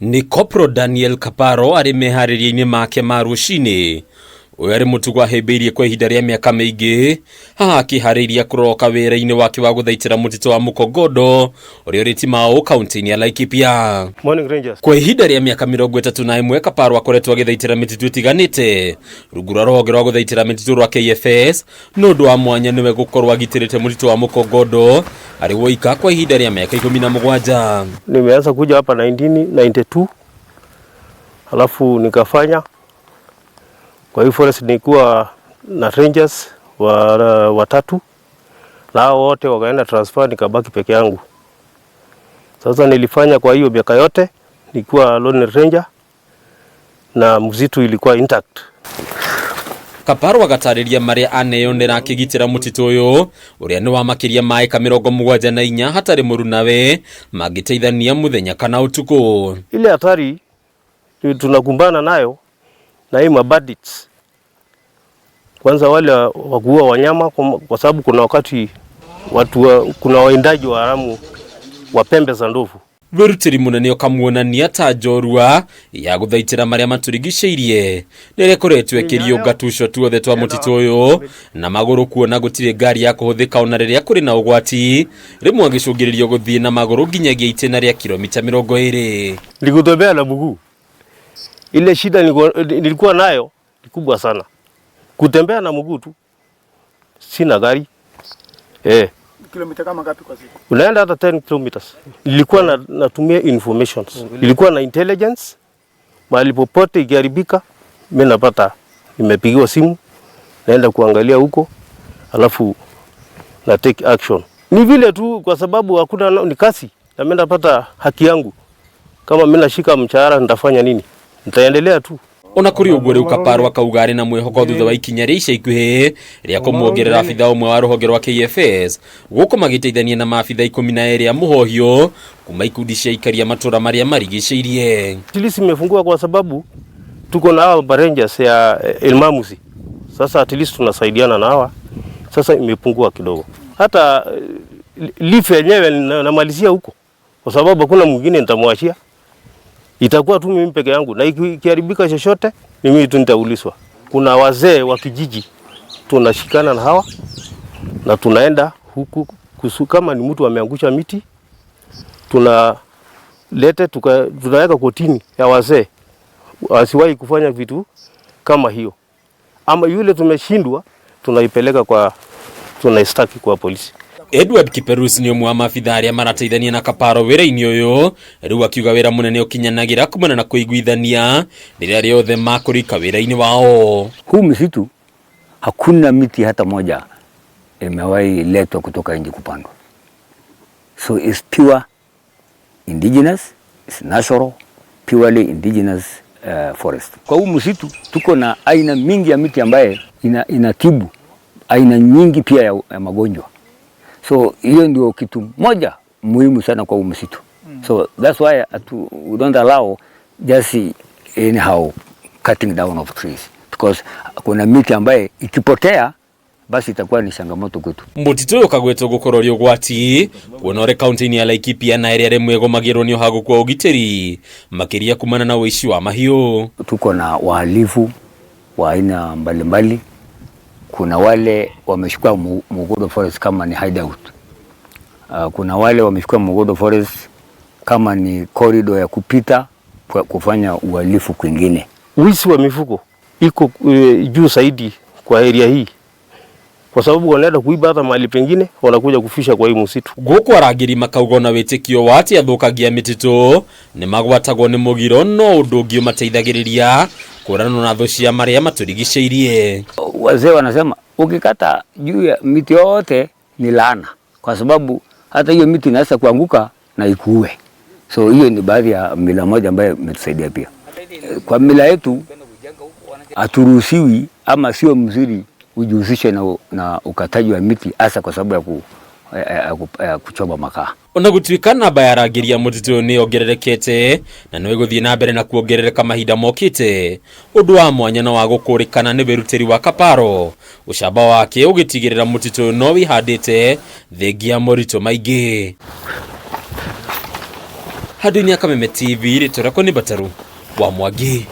Nĩ Kopro Daniel Kaparo arĩ meharĩria-inĩ make ma rũcinĩ. Ũyũ arĩ mũtugo ahĩmbĩirie kwa ihinda rĩa mĩaka mĩingĩ, haha akĩharĩria kũroka wĩra-inĩ wake wa gũthaitĩra mũtitũ wa Mũkongondo ũrĩa ũrĩ Timau kaunti-inĩ ya Laikipia. Morning Rangers. Kwa ihinda rĩa mĩaka 31 Kaparo akoretwo agĩthaitĩra mĩtitũ ĩtiganĩte rungu rwa rũhonge rwa gũthaitĩra mĩtitũ rwa KFS. Nĩ ũndũ wa mwanya nĩwe gũkorwo agitĩrĩte mũtitũ wa Mũkongondo arĩ woika kwa ihinda rĩa mĩaka 17. Nimeanza kuja hapa 1992 alafu nikafanya kwa hii forest, nilikuwa na rangers watatu na hao wote wakaenda transfer, nikabaki peke yangu. Sasa nilifanya kwa hiyo miaka yote nikiwa lone ranger na msitu ilikuwa intact. Kaparo agatarĩria marĩa aneyonera akĩgitĩra mũtitũ ũyũ ũrĩa nĩ wa makĩria ma ĩka 74 hatarĩ mũrunawe mangĩteithania mũthenya kana ũtukũ. Ile hatari tunakumbana nayo na hii mabandits, kwanza wale wa kuua wanyama, kwa sababu kuna wakati kuna wawindaji wa haramu wa pembe za ndovu. Wĩrutĩri mũnene ũkamuonania ta njorua ya gũthaitĩra marĩa matũrigicĩirie rĩrĩa ĩkoretwo ĩkĩriũnga tuco tuothe twa mũtitũ ũyũ na magũrũ, kuona gũtirĩ ngari ya kũhũthĩka ona rĩrĩa kũrĩ na ũgwati, rĩmwe agĩcũngĩrĩrio gũthiĩ na magũrũ nginyagia itĩna rĩa kilomita 20. Nikutembea na mguu, ile shida nilikuwa nayo ni kubwa sana, kutembea na mguu tu, sina gari. Kilomita kama ngapi kwa siku? Unaenda hata 10 kilometers. Nilikuwa natumia informations. Nilikuwa na intelligence. Mahali popote ikiharibika, mimi napata nimepigiwa simu, naenda kuangalia huko, alafu na take action. Ni vile tu kwa sababu hakuna ni kazi, na mimi napata haki yangu. Kama mimi nashika mshahara nitafanya nini? Nitaendelea tu. Ona kũrĩ ũguo rĩu Kaparo akauga arĩ na mwĩhoko thutha wa ikinya rĩa ica ikuhĩ rĩa kũmuongerera abitha ũmwe wa rũhonge rwa KFS gũkũ magĩteithania na maabitha 12 a mũhohio kuma ikundi cia aikari a matũra marĩa marigicĩirie. At least imefungua kwa sababu tuko na hawa rangers ya Ilmamusi. Sasa at least tunasaidiana na hawa. Sasa imepungua kidogo. Hata leave yenyewe namalizia huko kwa sababu hakuna mwingine nitamwachia. Itakuwa tu mimi peke yangu, na ikiharibika chochote ni mimi tu nitaulizwa. Kuna wazee wa kijiji tunashikana na hawa na tunaenda huku kama ni mtu ameangusha miti tunalete tunaweka kotini ya wazee wasiwahi kufanya vitu kama hiyo. Ama yule tumeshindwa tunaipeleka kwa, tunaistaki kwa polisi. Edward Kiperus nĩ ũmwe wa maabitha arĩa marateithania na Kaparo wĩra-inĩ ũyũ, rĩu akiuga wĩra mũnene ũkinyanagĩra kumana na kũiguithania rĩrĩa rĩothe makũrika wĩra-inĩ wao. Huu msitu hakuna miti hata moja imewahi letwa kutoka nje kupandwa. So it's pure indigenous, it's natural, purely indigenous forest. Kwa huu msitu tuko na aina mingi ya miti ambaye inatibu aina nyingi pia ya magonjwa. So hiyo ndio kitu moja muhimu sana kwa huu msitu. So that's why we don't allow just anyhow cutting down of trees, because kuna miti ambaye ikipotea basi itakuwa ni changamoto kwetu. Mũtitũ ũyũ ũkagwetwo gũkorwo ũrĩ ũgwati kuona ũrĩ kaunti-inĩ ya Laikipia na ĩrĩa rĩmwe ĩgomagĩrwo nĩ ũhagũku wa ũgitĩri makĩria kumana na ũici wa mahiũ. Tuko na wahalifu wa aina mbalimbali. Kuna wale wamechukua Mugudo Forest kama ni hideout. Kuna wale wamechukua Mugudo Forest kama ni corridor ya kupita kufanya uhalifu kwingine. Wizi wa mifugo iko juu zaidi kwa area hii, kwa sababu wanaenda kuiba hata mahali pengine, wanakuja kufisha kwa hii msitu. Gũkũ arangĩri makauga ona wĩtĩkio wa atĩ athũkagia mĩtitũ nĩ magwatagwo nĩ mũgiro, no ũndũ ũngĩ ũmateithagĩrĩria kũranwo na thũ cia marĩa matũrigicĩirie. Wazee wanasema ukikata juu ya miti yote ni laana, kwa sababu hata hiyo miti inaweza kuanguka na ikuue. So hiyo ni baadhi ya mila moja ambayo imetusaidia pia. Kwa mila yetu haturuhusiwi ama sio mzuri ujihusishe na ukataji wa miti, hasa kwa sababu ya kuchoma makaa. Ona gũtuĩka namba ya arangĩri a mũtitũ ũyũ nĩ yongererekete na no ĩgũthiĩ na mbere na kuongerereka mahinda mokĩte, ũndũ wa mwanya na wa gũkũrĩkana nĩ wĩrutĩri wa Kaparo, ũcamba wake ũgĩtigĩrĩra mũtitũ ũyũ no wĩhandĩte thengia moritũ maingĩ. Handũ-inĩ ya Kameme TV, rĩtwa rĩakwa nĩ Mbataru wa Mwangi.